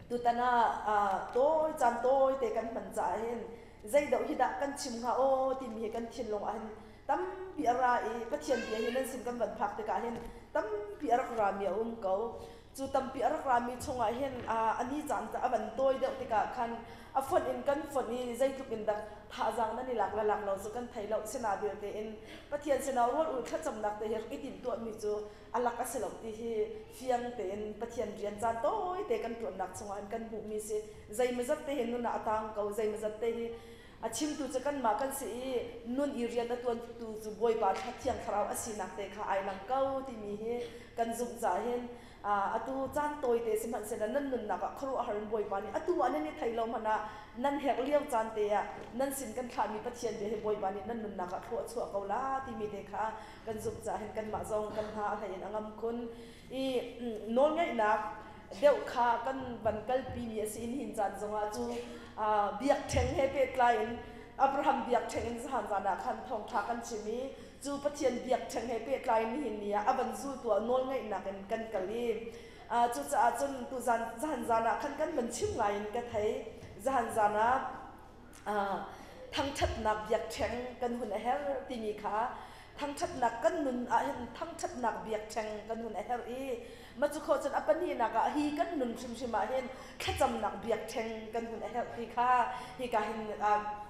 Tutan ah tawi caan tawi te kan hman caah hin zeidoh hi dah kan chim hnga aw timi hi kan thinlung ah hin tampi a ra i Pathian bia hi nan sin kan van phak tikah hin tampi a rak rami a um ko. Cu tampi a rak rami chungah hin a ni caan a van tawi deuh tikah khan a fonh in kan fonh i zeitluk in dah thazaang nan i lak le lak lo cu kan thei lo. Sina vialte in Pathian sinah rual ul thlacamnak te hi rak i timhtuahmi cu a lak a si lo ti hi fiang tein Pathian rian caan tawite kan ṭuannak chungah hin kan hmuhmi si. Zeimawzat te hi nun ah a tang ko, zeimawzat te hi a chimtu cu kanmah kan si i nun i rian a ṭuantu cu Bawipa Thiang Thlarau a sinak te kha ai lang ko timi hi kan zumh caah hin atu caan tawite sihmanhsehlaw nan nunnak ah khuaruahhar in Bawipa nih atu ah nan i thei lo hmanh ah nan herh lio caan te ah nan sin kan thlahmi Pathian bia hi Bawipa nih nan nunnak ah thlua a chuah ko la timi te kha kan zumh caah hin kanmah zong kan hna a hlei in a ngam khun i nawlngaihnak deuh kha kan van kalpi mi a si in hin caan zongah cu biakṭheng he pehtlai in Abraham biakṭheng in zahan zan ah khan thawngṭha kan chim i cu Pathian biakṭheng he pehtlai in nihin ni ah a van zultu ah nawlngaihnak in kan kal i cucaah cun tuzan zahan zan ah khan kan van chim ngai in ka thei. Zahan zan ah thangṭhatnak biakṭheng kan hun a herh timi kha thangṭhatnak kan nun ahhin thangṭhatnak biakṭheng kan hun a herh i macu khawh cun a pahnihnak ah hi kan nun hrimhrim ah hin thlacamnak biakṭheng kan hun a herh ti kha hika hin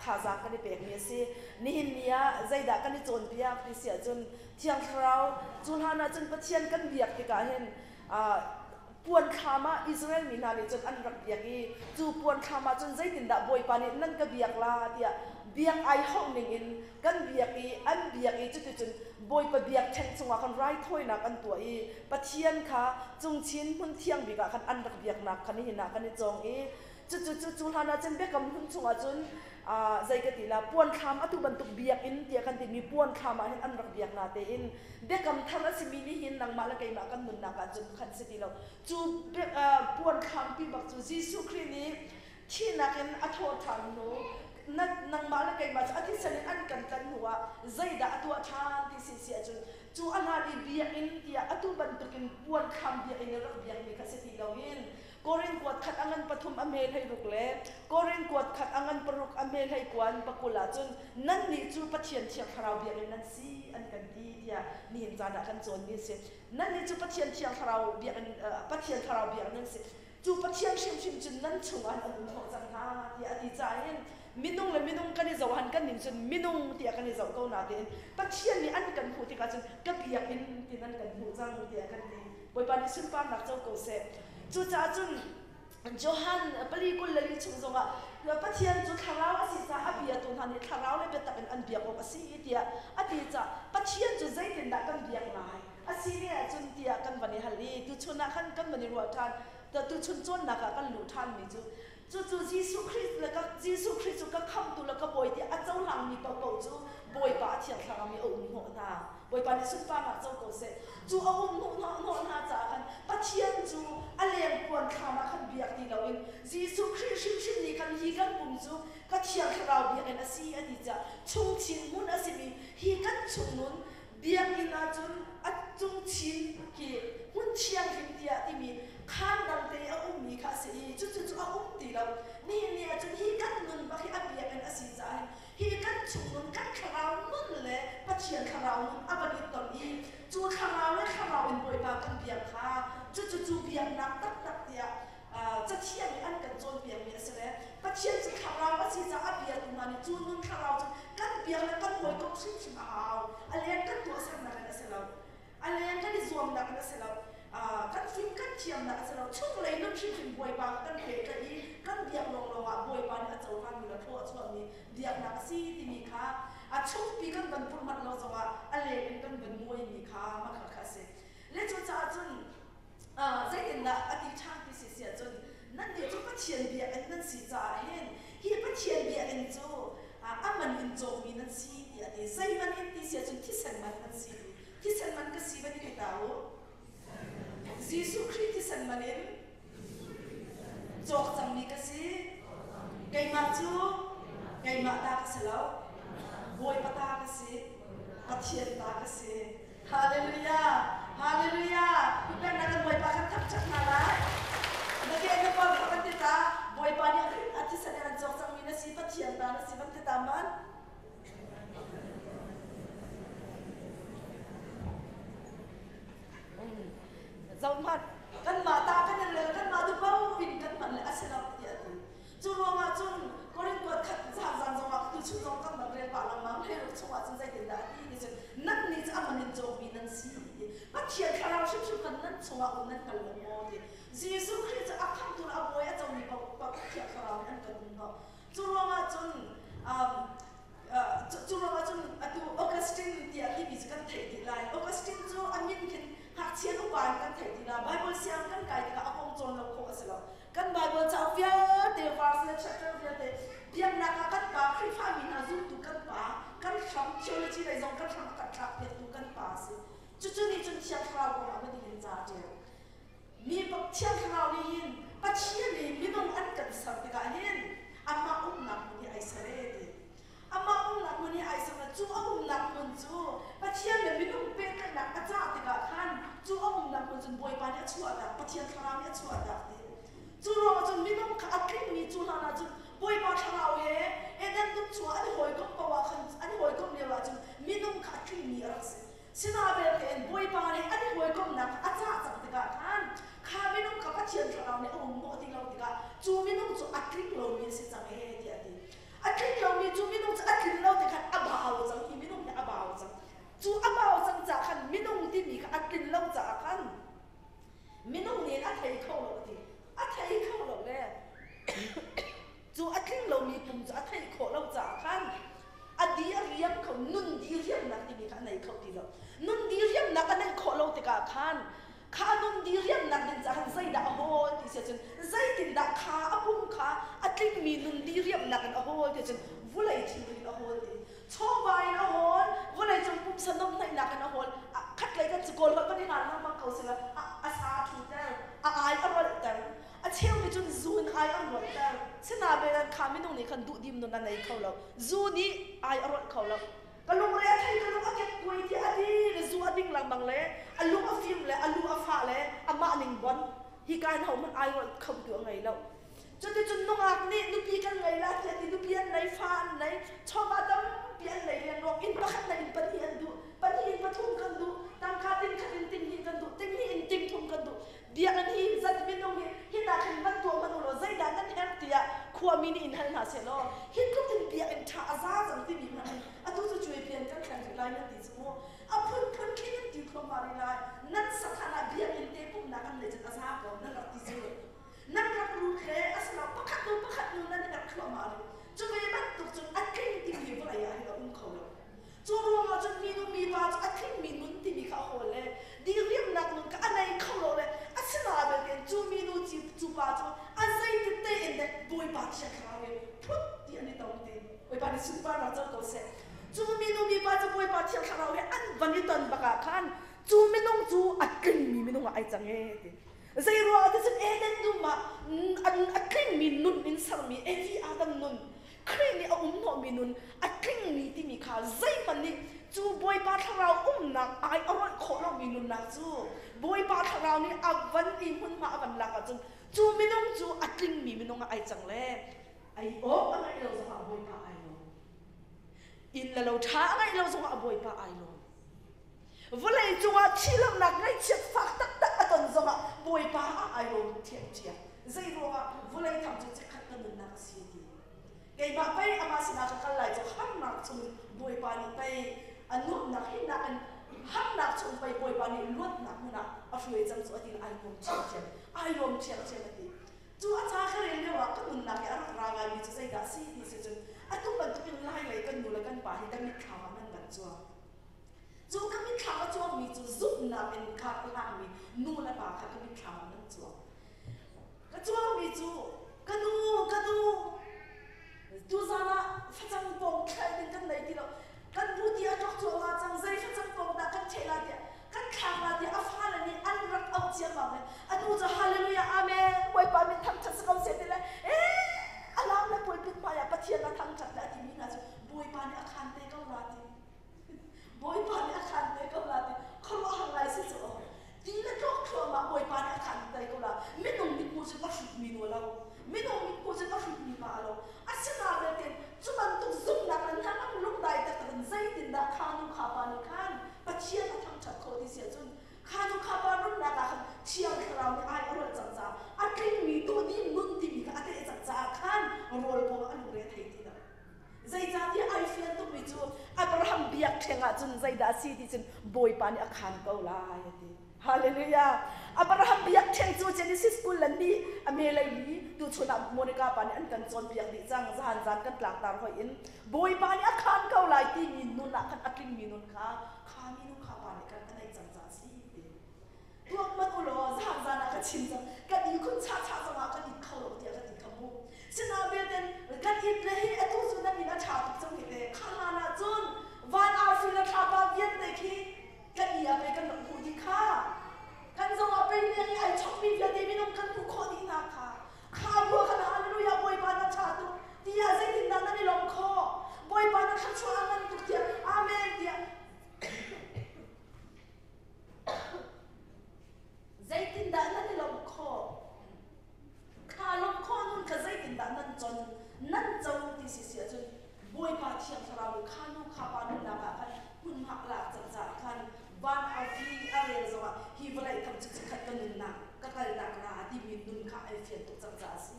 thazaang kan i pekmi a si. Nihin ni ah zeidah kan i cawnpiak ti si ahcun Thiang Thlarau cu hlan ah cun Pathian kan biak tikah hin puan thlam ah Israel mi hna nih cun an rak biak i cu puan thlam ah cun zeitindah Bawipa nih nan ka biak la tiah biak ai hauh ning in kan biak i an biak i cuticun Bawipa biakṭheng chungah khan raithawinak an tuah i Pathian kha cungchin hmun thiang bik ah khan an rak biaknak kha nihin ah kan i cawng i cucu cu cu hlan ah cun biakam hlun chungah cun zei ka ti la puan thlam atu bantuk biakinn tiah kan timi puan thlam ah hin an rak biak na tein biakam thar a simi nih hin nangmah le keimah kan nunnak ah cun khan si ti lo. Cu puan thlam pi bak cu Jesuh Khrih nih thihnak in a thawh ṭhan hnu nangmah le keimah cu a thisen in an kan tlanh hnu ah zeidah a tuah ṭhan ti si si ahcun cu a hlan i biakinn tiah atu bantukin puan thlam biakinn in rak biakmi kha si ti loin Korin kuat khat a ngan pathum a hme 16 le Korin kuat khat a ngan paruk a hme hleikuan pakul ahcun nannih cu Pathian Thiang Thlarau biakinn nan si an kan ti tiah nihin caan ah kan cawnmi a si. Nannih cu Pathian Thiang Thlarau biakinn Pathian Thlarau biakinn nan si. Cu Pathian hrimhrim cun nan chungah an um khawh cang hna tiah a ti caah hin minung le minung kan i zohan kan ning cun minung tiah kan i zoh ko natein Pathian nih an kan hmuh tikah cun ka biakinn ti nan kan hmuh cang tiah kan ti. Bawipa nih sunparnak co ko seh. Cucaah cun Johan pali 24 chung zongah Pathian cu thlarau a si caah a biatu hna nih thlarau le biatak in an biak awk a si tiah a ti caah Pathian cu zeitindah kan biak lai a si ne ahcun tiah kan van i hal i tuchun ah khan kan van i ruah ṭhan. Tuchun cawnnak ah kan luh ṭhanmi cu cucu Jesuh Khrih le ka Jesuh Khrih cu ka khamhtu le ka Bawi tiah a cohlangmi paohpaoh cu Bawipa a Thiang Thlarau nih a um hnawh hna. Bawipa nih sunparnak co ko seh. Cu a um hnawh hna caah khan Pathian cu a lengpuan thlam ah khan biak ti loin Jesuh Khrih hrimhrim nih khan hi kan pum cu ka Thiang Thlarau biakinn a si a ti caah chungchin hmun a simi hi kan chungnun Biakinn ah cun a cungchin khi hmun thianghlim tiah timi khaan dangte i a ummi kha a si i cucu cu a um ti lo. Nihin ni ah cun hi kan nun bak hi a biakinn a si caah hin hi kan chung nun kan thlarau nun le Pathian thlarau nun a van i ton i cu thlarau le thlarau in Bawipa kan biak kha cucu cu biaknak taktak tiah Cathiang nih an kan cawnpiakmi a si le Pathian cu thlarau a si caah a biatu hna nih cu nun thlarau cu kan biak le kan hawikomh hrimhrim a hau. A leng kan tuahsernak in a si lo. A leng kan i zuamnak in a si lo. Kan fim kan thiamnak a si lo. Chunglei nun hrimhrim Bawipa kha kan pehtlaih i kan biak lawnglawng ah Bawipa nih a cohlanmi le thlua a chuahmi biaknak a si timi kha a chungpi kan van purh manh lo zongah a leng in kan van muaimi kha makha kha a si. Le cucaah cun zeitindah a ti ṭhan ti si si ahcun nannih cu Pathian biakinn nan si caah hin hi Pathian biakinn cu a man in cawkmi nan si tiah a ti. Zei man in ti si ahcun thisen man an si. Thisen man ka si van i ti ta u. Jesuh Khrih thisen man in cawk cangmi ka si. Keimah cu keimah ta ka si lo. Bawipa ta ka si. Pathian ta ka si. Hallelujah! Hallelujah! Peknak kan Bawipa kan thangṭhat hna lai. Na ke na pal kha kan ti. Zeitindah man? Zohhmanh, kanmah ta kan in rel, kanmah duhpaoh in kan hman le a si lo tiah a ti. Cu ruangah cun Korin kuat khat zan zongah tuchun zong kan rak rel pah lengmang hleiruk chungah cun zeitindah a ti ti cun nan nih cu a man in cawkmi nan si ti. Pathian thlarau hrimhrim khan nan chungah um nan hngal lo maw ti. Jesuh Khrih cu a khamhtu le a bawi a comi paoh Thiang Thlarau nih an kan um hnawh. Cu ruangah cun cu ruangah cun atu Augustine tiah timi cu kan theih dih lai. Augustine cu a min khin ngakchia upa in kan theih dih lai. Bible siang kan kai tikah a kong cawn lo khawh a si lo. Kan Bible cauk vialte, verse le chapter vialte, biaknak ah kan pa, Khrihfami hna zumtu kan pa, kan hram, theology lei zong kan hram a kan thlakpiaktu kan pa a si. Cucu nih cun Thiang Thlarau kong ah biatak in ca a ṭial. Mi Thiang Thlarau nih hin Pathian nih minung an kan ser tikah hin amah umnak hmun hi ai ser ee ti. Amah umnak hmun hi ai ser cu a umnak hmun cu Pathian le minung pehtlaihnak a cah tikah khan cu a umnak hmun cun Bawipa nih a chuahtak, Pathian Thlarau nih a chuahtak ti. Cu ruangah cun minung kha a tlingmi cu hlan ah cun Bawipa Thlarau he Eden dum chungah an i hawikomh paoh ah khan an i hawikomh lio ah cun minung kha a tlingmi a rak si. Sinabelte in Bawipa nih an i hawikomhnak a cah cang tikah khan kha minung kha Pathian thlarau nih a um hnawh ti lo tikah cu minung cu a tling lomi a si cang ee tiah a ti. A tling lomi cu minung cu a tlin lo ti khan a bau cang. Hi minung hi a bau cang. Cu a bau cang caah khan minung timi kha a tlin lo caah khan minung nih a thei kho lo a ti. A thei kho lo le cu a tling lomi pum cu a theih khawh lo caah khan a di a riam kho nun di riamnak timi kha a nei kho ti lo nun di riamnak a neih khawh lo tikah khan kha nun di riamnak ding caah khan zeidah a hawl ti si ahcun zeitindah kha a pum kha a tlingmi nun di riamnak in a hawl ti ahcun vulei thilri in a hawl ti chawva in a hawl vulei cung pumsa nomhnaihnak in a hawl khatlei kan cu kawl holh kan i hlan lengmang ko sila a sa a thuter a ai a rolhter A cheu nih cun zu in ai an rawlhter. Sinain kha minung nih khan duhdim nun a nei kho lo. Zu nih ai a rawlh kho lo. Ka lungre a thei, ka lung a kek kuai tiah a ti le zu a ding lengmang le a lung a fim le a lu a fah le amah ning bon. Hi ka in hohmanh ai rawlh khotu a ngei lo. Cuticun nungak nih nupi kan ngei la tiah ti nupi an nei, fa an nei, chawva tampi an nei rianruang inn pakhat na inn pahnih an duh, pahnih in pathum kan duh, tangka ting khat in ting hnih kan duh, ting hnih in ting thum kan duh. Biakinn hi zat minung hi hina khin van tuah hmanh u law zeidah nan herh tiah khuami nih in hal hna seh law hi tluk in biakinn ṭha a za cang timi hmanh hin atu cu cuai pian kan thlen rih lai nan ti cu mu. A phunphun khin nan ti thluahmah rih lai. Nan sakhan ah biakinn te pumhnak an nei cun a za ko nan rak ti cu. Nan rak lut le asilo pakhat hnu pakhat hnu nan i rak thluahmah rih. Cu ve bantuk cun a tling timi vawlei ah hin a um kho lo. Cu ruangah cun minu mipa cu a tlingmi nun timi kha a hawl le diriamnak nun kha a nei kho lo le asinain belte cu minu cu pa cu a zeitik tein dek Bawipa Thiang Thlarau in phut ti an i tong ti Bawipa nih sunparnak co ko seh. Cu minu mipa cu Bawipa Thiang Thlarau he an van i ton bak ah khan cu minung cu a tlingmi minung ah ai cang ee ti. Zei ruangah ti cun Eden dum ah a tlingmi nun in sermi Evi Adam nun Khrih nih a um hnawhmi nun a tlingmi timi kha zeihmanh nih cu Bawipa Thlarau umnak ai a rolh khawh lomi nunnak cu Bawipa Thlarau nih a van i hmunhma a van lak ahcun cu minung cu a tlingmi minung ah ai cang le ai awk a ngeih lo zongah Bawipa ai lawm. Inn le lo ṭha a ngeih lo zongah Bawipa ai lawm. Vawlei cungah thihlohnak ngaihchiat fak taktak a ton zongah Bawipa ah ai lawm ṭhiamṭhiam. Zei ruangah vawlei tham cu chikkhat ka nunnak a si ti. Keimah pei amah sinah ka kal lai cu harnak chung Bawipa nih pei a nuamhnak hinnak in harnak chung pei Bawipa nih luatnak hmun ah a hruai cang cu a ti ai lawm ṭhiamṭhiam. Ai lawm ṭhiamṭhiam a ti. Cu a ca ka rel lio ah ka nunnak i a rak ra ngaimi cu zeidah a si ti si cun atu bantukin lai lei kan nu le kan pa hi kan mitthlam ah nan van cuang. Cu ka mitthlam a cuangmi cu zumhnak in kha ka hlangmi nu le pa kha ka mitthlam ah nan cuang. Ka cuangmi cu ka nu, ka nu, tuzan ah facang pawng thlai ding kan nei ti lo. Kan buti a ṭok cuahmah cang, zei facang pawng dah kan ṭheh la tiah, kan thlak la tiah a fale nih an rak auh ciammam le anu cu hallelujah amen Bawipa min thangṭhat si ko seh ti le ee alam le pulpit hmai ah Pathian a thangṭhat le a timi hna cu Bawipa nih a khan te ko la ti. Bawipa nih a khan te ko la ti khuaruahhar ngai si cu ti le tlok thluahmah Bawipa nih a khan te ko la minung mithmuh cun a hrutmi nu a lo minung mithmuh cun a hrutmi pa a lo asinain cu bantuk zumhnak Zeicahtiah ai fian tukmi cu Abraham biakṭheng ah cun zeidah a si ti cun Bawipa nih a khaan ko lai a ti. Hallelujah. Abraham biakṭheng cu Genesis 22 a melei li tuchun ah Monica pa nih an kan cawnpiak dih cang. Zahan zan kan tlangtar hoi in Bawipa nih a khaan ko lai timi nun ah khan a tlingmi nun kha kha minu kha pa nih khan a neih cang caah a si ti. Tuak hmanh u law zan zan ah ka chim cang. Kan ihkhun chahchah zongah kan it kho lo tiah ka ti kha mu. Sinain kan it le hi atu cu nan inn a ṭha tuk cang hi te. Kha hlan ah cun van arfi le thlapa vialte khi kan i ah pei kan rak hmuh dih kha. Kan zong ah pei leng i ai chokmi vialte minung kan hmuh khawh dih hna kha. Kha bua khan hallelujah Bawipa na ṭha tuk tiah zeitindah nan i lawmh khawh? Bawipa na thluachuah a ngan tuk tiah amen tiah Zeitindah nan i lawmh khawh? Kha lawmh khawh nun kha zeitindah nan con? Nan co ti si si ahcun Bawipa Thiang Thlarau nih kha nu kha pa nunnak ah khan hmunhma a lak cang caah khan van arfi a rel zongah hi vawlei tham cu chikkhat ka nunnak ka kalnak la timi nun kha ai fian tuk cang caah a si.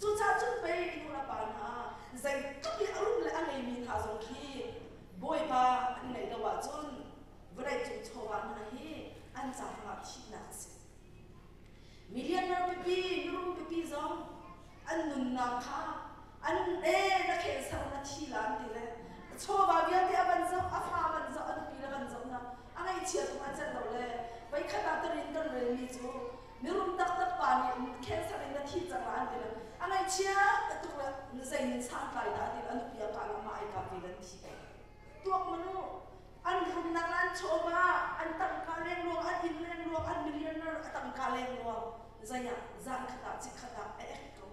Cucaah cun pei nu le pa hna zeitluk i a rum le a ngeimi hna zong khi Bawipa an ngeih lo ahcun vawleicung chawva hna hi an ca hrangah thihnak a si. Millionaire pipi, mirum pipi zong an nunnak kha an e na khensar na thi la an ti le chawva vialte a van zoh, a fa van zoh, a nupi le van zoh na a ngaihchia tung an celh lo le voikhat ah tarin kan relmi cu mirum taktak pa nih cancer in na thi cang la an ti le a ngaihchia tuk le zei nin santlai dah ti le a nupi a kah la mah ai kap ve le an thi ko tuak manu An rumnak le an chawva, an tangka lengluang, an inn lengluang, an millionaire a tangka lengluang zei ah zan khat ah chikkhat ah a ek ko.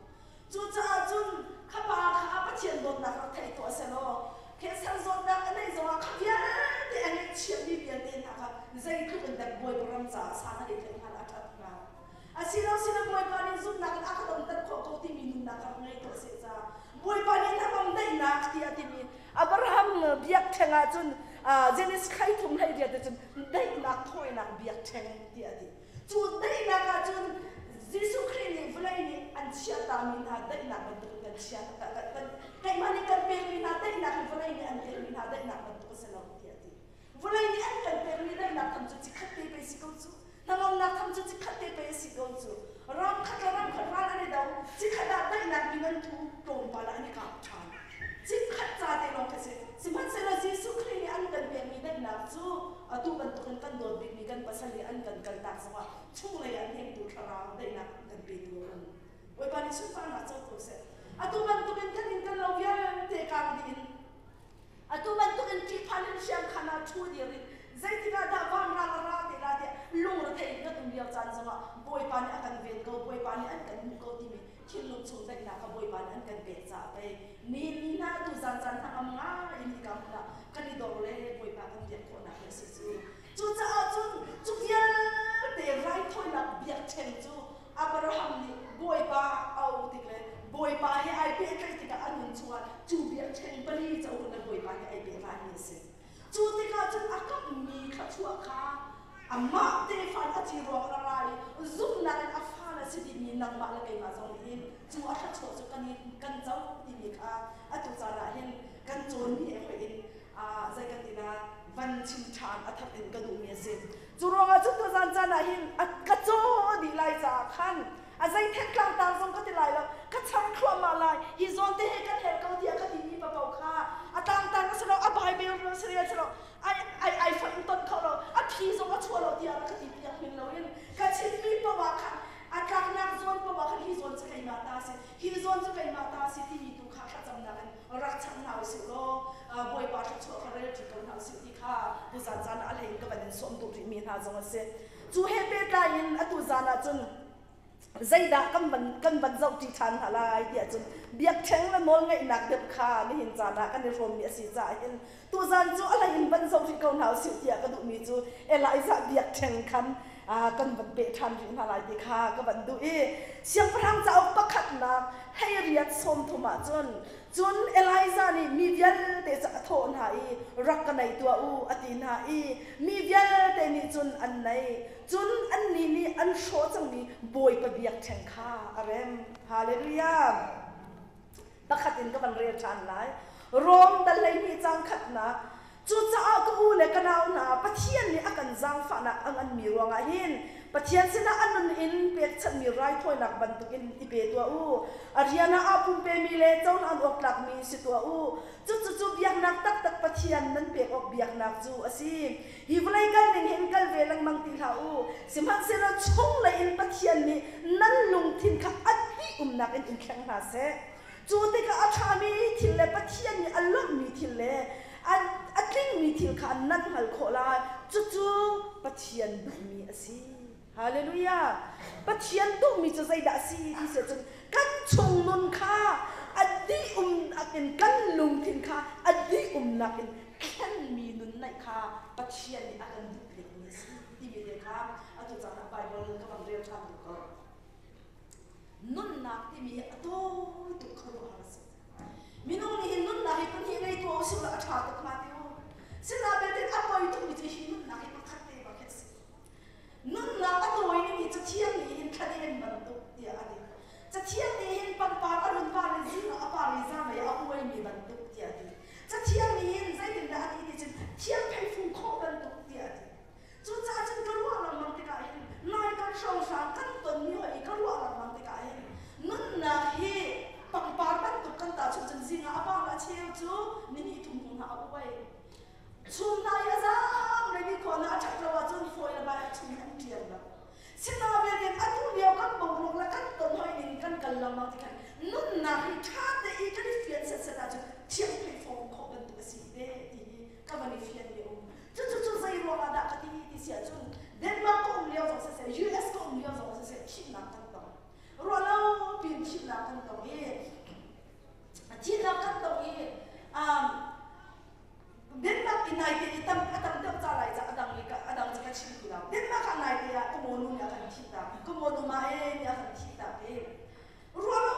Cucaah cun kha pa kha Pathian dawtnak rak theih tuah selaw cancer zawtnak a neih zongah kha vialte a ngeihchiahmi vialte hna kha zeitluk in dah Bawipa ram caah san an i tlaih hnga a ṭhat hnga. Asilo silo Bawipa nih zumhnak in a ka damter khawh ko timi nunnak rak ngei tuah seh ca. Bawipa nih hnangam daihnak tiah timi Abraham biakṭheng ah cun Genesis thlai thum hlei riat cun daihnak thawinak biakṭheng tiah a ti. Cu daihnak ah cun Jesuh Khrih nih vawlei nih an chiahtami hna daihnak bantukin kan chia keimah nih kan pekmi hna daihnak hi vawlei nih an pekmi hna daihnak bantuk a si lo tiah a ti. Vawlei nih an kan pekmi daihnak tham cu chikkhat te pei si ko cu. Hnangamnak tham cu chikkhat te pei a si ko cu. Ram khat le ram khat ral an i do. Chikkhat ah daihnak min an thu, tlawmpal ah an i kap ṭhan. Chikkhat ca te lawng khi si. Sihmanhsehlaw Jesuh Khrih nih an kan pekmi daihnak cu atu bantukin kan dawt bikmi kan pasal nih an kan kaltak zongah chunglei ah hnemtu thlarau daihnak an kan petu a um. Bawipa nih sunparnak co ko seh. Atu bantukin kan inn kan lo vialte kang dih in Atu bantuk in ṭihphan in hriamkhan ah ṭhu dir in zeitik ah dah vanral a ra te la tiah lungrethei in kan um lio caan zongah Bawipa nih a kan ven ko, Bawipa nih an kan hmuh ko timi thinlung chung daihnak kha Bawipa nih an kan pek caah pei nihin ni hna tu zan caan hnangam ngai in hika hmun ah kan i dor le Bawipa kan biak khawhnak hi a si cu. Cucaah cun cu vialte raithawinak biakṭheng cu Abraham nih Bawipa a auh tik le Bawipa he ai pehtlaih tikah a nun chungah cu biakṭheng pali cauk le Bawipa he ai pehtlaimi a si. Cu tikah cun a kamhmi thluachuah kha amah tefa in a ci ruang a ra i zumhnak in a fa na si dihmi nangmah le keimah zong nih hin cu a thluachuah cu kan i kan co timi kha atu caan ah hin kan cawnmi he hoih in zei kan ti la van chim ṭhan a that in ka duhmi a si. Cu ruangah cun tuzan caan ah hin a ka caw dih lai caah khan a zei thek tlangtar zong ka ti lai lo, ka char thluahmah lai. Hi zawn te he kan herh ko tiah ka timi paoh kha a tlangtar a si lo, a Bible a si rel si lo, ai ai ai foih in ton kho lo, a phi zong a chuah lo tiah ka ti piak hin loin ka chimmi paoh ah khan a tlaknak zawn paoh ah khan hi zawn cu keimah ta a si, hi zawn cu keimah ta a si timi tu kha thlacamnak in rak chap hna usih law Bawipa thluachuah kha rel ṭi ko hna usih ti kha tuzan caan ah a hlei in ka van in sawm duh rihmi hna zong a si. Cu he pehtlai in atu zan ah cun zeidah kan van kan van zoh ṭi ṭhan hna lai tiah cun biakṭheng le nawlngaihnak deuh kha nihin caan ah kan i hrawmmi a si caah hin tuzan cu a hlei in van zoh rih ko hna usih tiah ka duhmi cu Elijah biakṭheng khan kan van peh ṭhan rih hna lai ti kha ka van duh i Siangpahrang cauk pakhatnak 18 30 ah cun cun Elijah nih mi vialte cu a thawh hna i rak ka nei tuah u a ti hna i mi vialte nih cun an nei. Cun annih nih an hrawh cangmi Bawipa biakṭheng kha a rem. Hallelujah! Pakhat in ka van rel ṭhan lai. Rom dal 12 cang khatnak. Cucaah ka u le ka nau hna, Pathian nih a kan zaangfahnak a nganmi ruangah hin Pathian sinah a nun in pekchanhmi raithawinak bantukin i pe tuah u. A rian ah aa pumpemi le cohlan awk tlakmi si tuah u. Cucu cu biaknak taktak Pathian nan pek awk biaknak cu a si. Hi vawlei kal ning hin kal ve lengmang ti hlah u. Sihmanhsehlaw chunglei in Pathian nih nan lungthin kha a dih umnak in in thleng hna seh. Cu tikah a ṭhami thil le Pathian nih a lawmhmi thil le a tlingmi thil kha nan hngalh khawh lai. Cucu Pathian duhmi a si. Hallelujah! Pathian duhmi cu zeidah a si ti si ahcun kan chung nun kha a dih umnak in kan lungthin kha a dih umnak in thlenmi nun neih kha Pathian nih a kan duhpiakmi a si timi te kha atu caan ah Bible ka van rel ṭhan duh ko. Nunnak timi hi a tawi tuk khuaruahhar a si. Minung nih hin nunnak hi pahnih ngei tuah usih law a ṭha tuk hnga ti u. Sinain a poi tukmi cu hi nunnak hi pakhat te bak hi a si. Nunnak a tawi ning hi Cathiang nih hin thladem bantuk tiah a ti. Cathiang nih hin pangpar a run par i zing ah a par i zanlei ah a uaimi bantuk tiah a ti. Cathiang nih hin zeitindah a ti ti cun thiang pheifung khawh bantuk tiah a ti. Cucaah cun ka ruah lengmang tikah hin nai kan hrohrang kan tonmi hoi i ka ruah lengmang tikah hin nunnak hi pangpar bantuk kan tahchunh cun zing ah a par a cheu cu nihnih thum hnu hna a uai. Chun hna i a zaam le nikhua hna a ṭhat lo ahcun fawi le bai a chung in an ṭian lo. Sinain atu lio kan boruak le kan ton hoi ning kan kal lengmang tikah nunnak hi ṭha te i kan i fian setset ahcun thiang phei khawh bantuk a si te ti hi ka van i fian mi a um. Cucu cu zei ruangah dah ka ti ti si ahcun Denmark ka um lio zong siseh US ka um lio zong siseh thihnak kan tong. Ruahlo piin thihnak kan tong i thihnak kan tong i um, Denmark i naite i tam a tam deuh ca lai ca a dang i a dang ca ka chim ti lo. Denmark ah naite ah ka mawnu nih a kan thih tak. Ka mawnu ma e nih a kan thih tak i ruahlo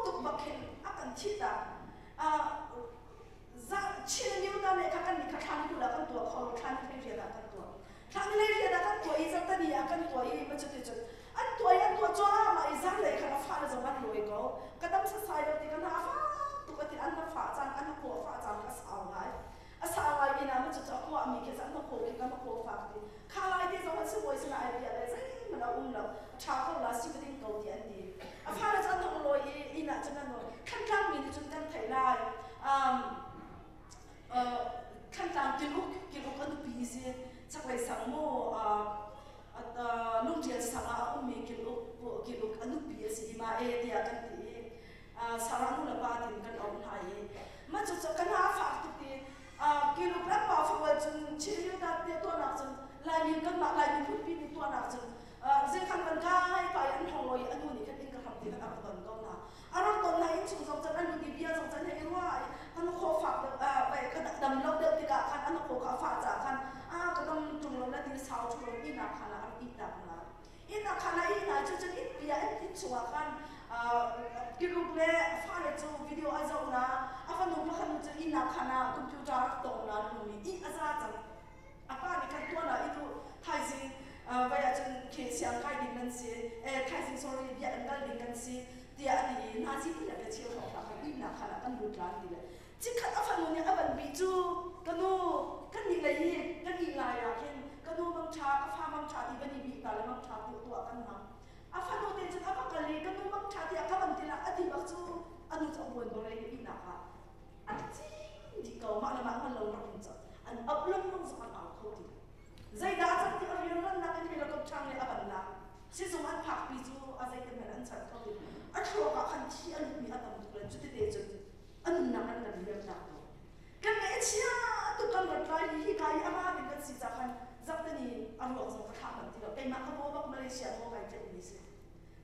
tuk bak khin a kan thih tak. Chin myo ta nih kha kan nih kha thla ni kul ah kan tuah kho lo thla ni hlei riat ah kan tuah. Thla ni hlei riat ah kan tuah i zarhtani ah kan tuah i ma cuti cun an tuah i an tuah cuahmah i zanlei khan a fa le zong an lawi ko. Ka dam sasai lo ti ka hna a fak tuk a ti an na fah caan an khaw a fah caan kha a sau ngai. A sau ngai i na ma cucu a kuahmi khi an khaw khi ka khaw fak ti. Kha lai te zong an sibawi sinah ai bia le zeihmanh a um lo. A ṭha ko la si ding ko ti an ti. A fale cu an hong lawi i inn ah cun an lawi. Thantlang mi nih cun kan theih lai. Um, Thantlang kiluk kiluk a nupi si chaklei sang maw lungṭial sang ah a ummi kiluk kiluk a nupi a si i ma e tiah kan ti i Sarah nu le pa tin kan auh hna i mah cucu ka hna a fak tuk i kiluk le pa fakual cun Chin dat te tuahnak cun Laimi kanmah Laimi phunpi nih tuahnak cun zeikhan kan kai pa i an hong lo i a nu nih khan inn ka hram ti khan a rak don ko hna a rak don hna inn chung zong cun an lut i bia zong cun hei i ruah i an khaw fak deuh ka dam lo deuh tikah khan an khaw kha a fah caah khan a ka dam ṭung lo na ti sau ṭhu lo inn ah khan a rak ihnak hna inn ah khan a ihna cu cun inn pi ah inn chungah khan kiruk le fale cu video a zoh na a fanu pakhat nu cu inn ah khan ah computer rak tong na nu nih ih a za cang a pa nih khan tuan ah i duh thaizing vai ahcun khi siang kai ding nan si eh thaizing sorry bia an kal ding kan si tiah a ti i nazi ti le ka cheu hrawng hlah khan ihnak khan ah kan lut lan ti le chikkhat a fanu nih a van bih cu ka nu kan nih lei hi kan ih lai ah khin ka nu mang ṭha ka fa mang ṭha ti van i bih ta le mang ṭha tu tuah kan hmang a fanu te cun a va kal i ka nu mang ṭha tiah ka van ti la a ti bak cu a nu cu a buan bang i ihnak ah a cing dih ko mah le mah hngal lo rak in cang an auh lengmang zong an au kho ti lo zeidah a cang ti a rianrannak in helicopter nih a van lak sizung an phakpi cu a zeitin hmanh an chanh kho ti a thluak ah khan thi a lutmi a tam tuk len cu tete cun a nunnak an kan liamnak ko kan ngaih a chia tuk kan rat lai hi ka i a ra ding kan si ca khan zaktani a ruak zong ka thlah manh ti lo keimah ka maw bak Malaysia maw kai tlaih mi si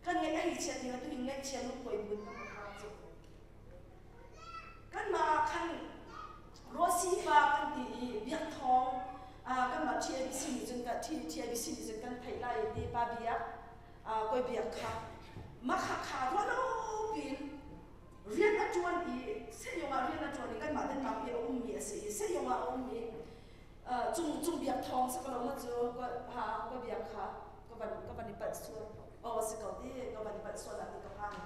kan ngaih a hei chia ding atu hin ngaihchia lungkuai buin kan rak cu Kanmah ah khan Rawsi pa kan ti i Biak Thawng kanmah TABC nih cun TABC nih cun kan theih lai ti Pa Biak Kawi Biak kha mah kha ruahlo piin rian a ṭuan i sehyung ah rian a ṭuan i kanmah Denmark i a ummi a si i sehyung ah a ummi Cung Cung Biak Thawng si ko lo ma cu ha Kawi Biak kha ka van ka van i palh sual aw si ko ti ka van i palh sual ah ti ka phang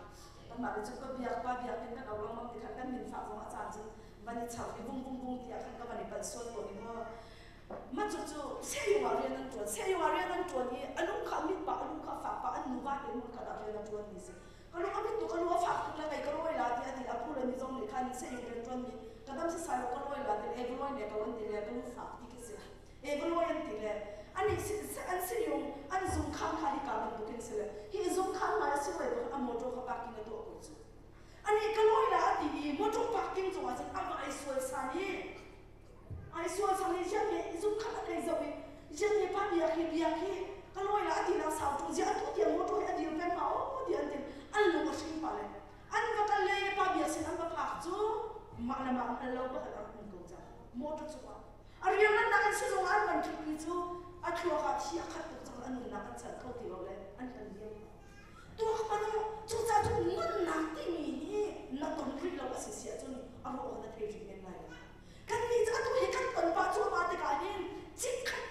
kanmah nih cun ka biak pa biak in kan au lengmang ti khan kan min fah zong a caan cun Van i chak i vung vung vung tiah khan ka van i palh sual tawn i maw mah cu cu sehung ah rian an ṭuan. Sehung ah rian an ṭuan i a lung kha a mit pah, a lung kha a fak pah. An nuva te hmun khat ah rian a ṭuan mi si. Ka lung a mit tuk, ka lu a fak tuk le kei ka rawi la ti a ti. A pu le mi zong nih khan sehung rian ṭuan mi ka dam sisai lo, ka rawi la ti le e va rawi ne ko an ti le, ka lu fak ti khi si, e va rawi an ti le. Ani an sehung an zungkhan kha hika bantukin si le hi zungkhan hmai a si lai bak a motor kha parking a tuah ko cu. Ani ka lawi la a ti i motor parking cungah cun a va ai sual san i ai sual san i ziah me zungkhat an ei zoh i ziah me pa biak hi biak hi ka lawi la a ti nak sau ṭung ziah atu tiang motor hi a dir peng ma aw ti an ti. An lung a hring pa le an va kal le pa biak sin an va phak cu mah le mah hngal lo pakhat a rak um ko cang motor cungah. A riangannak in sizung an van ṭhutmi cu a thluak ah thi a khat tuk cang, a nunnak an chanh kho ti lo le an kan liam. Tuak hmanh u, cucaah cun nunnak timi hi na ton rih lo a si si ahcun a ruah awk na thei rih men lai lo. Kannih cu atu hi kan ton pah cuahmah tikah hin chikkhat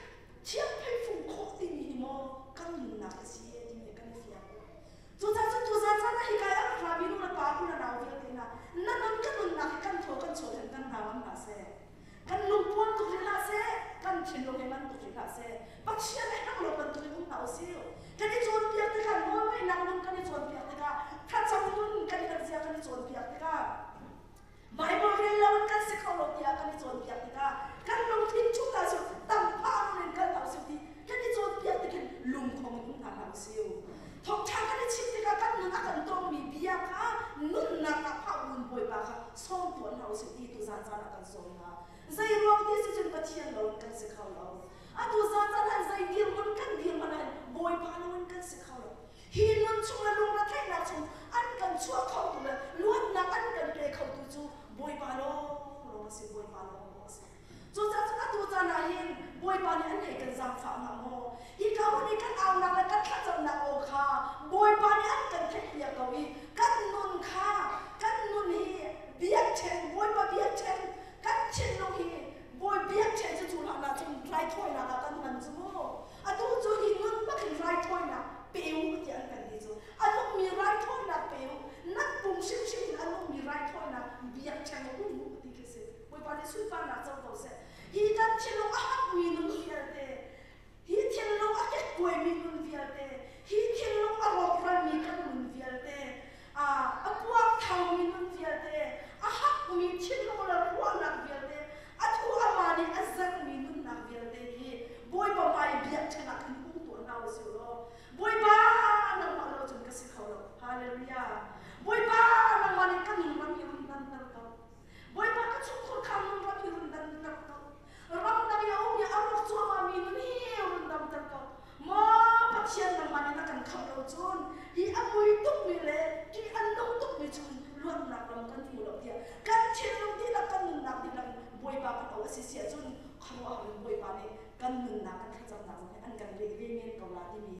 thiangphei fung khawh timi hi maw kan nunnak a si timi kan i fiang. Cucaah cun tuzaan caan ah hika i a rak rami nu le pa u le nau vialte hna, na nun ka nunnak hi kan thaw kan chuah hin kan hna ngam hna seh. Kan lungpuam tuk rih hlah seh, kan thinlung hi man tuk rih hlah seh. Pathian a herh lo bantukin um hna usih. Kan i cawnpiak tikah nawlngaihnak nun kan i cawnpiak tikah thlacam nun kan i zia kan i cawnpiak tikah Bible rel lo in kan si kho lo tiah kan i cawnpiak tikah kan lungthin chung hna cu tamphah nun in kal hna usih ti kan i cawnpiak tikin lungkhong in um hna hlah usih. Thawngṭha kan i chim tikah kan nun a kan tawngmi bia kha nunnak ah phah un Bawipa kha sawm tuah hna usih ti tuzaan caan ah kan sawm hna. Zei ruang ti si cun Pathian lo in kan si kho lo. Atu zaan caan ah zei dirhmun kan dirhmun ah Bawipa lo in kan si kho lo. Hi nun chung le lungretheihnak chung an kan chuah khotu le luatnak an kan pe khotu cu Bawipa lawnglawng a si, Bawipa lawnglawng a si. Cucaah cun atu caan ah hin Bawipa nih an hei kan zaangfah hnga maw? Hika hmun i kan aunak le kan thlacamnak aw kha Bawipa nih an kan theihpiak ko i kan nun kha, kan nun hi biakṭheng, Bawipa biakṭheng, kan thinlung hi Bawi biakṭheng cu cu hlan ah cun raithawinak ah kan hman cu mu. Atu cu hi nun bak in raithawinak pe u tiah an kan ti cu. A nungmi raithawinak pe u, nan pum hrimhrim in a nungmi raithawinak biakṭheng um u ti khi si. Bawipa nih sunparnak co ko seh. Hi kan thinlung a hakmi nun vialte, hi thinlung a kekkuaimi nun vialte, hi thinlung a rawkralmi kan nun vialte, a puarthaumi nun vialte, a hakmi thinlung le ruahnak vialte, a thu a ma nih a zengmi nunnak vialte hi Bawipa hmai biakṭheng ah khan hung tuah hna usih law Bawipa nangmah lo cun ka si kho lo. Hallelujah. Bawipa nangmah nih ka nun ram hi run danter ko. Bawipa ka chungkhur kha nun ram hi run damter ko. Ramdang i a um i a rawk cuahmahmi nun hi run damter ko. Maw Pathian nangmah nih na kan khamh lo cun hi a mui tukmi le ṭih an nung tukmi chung luatnak lam kan hmu lo tiah kan thinlung dihlak kan nunnak dihlak in Bawipa kan auh a si si ahcun khuaruahhar in Bawipa nih kan nunnak kan thlacamnak zong hi an kan leh ve men ko la timi.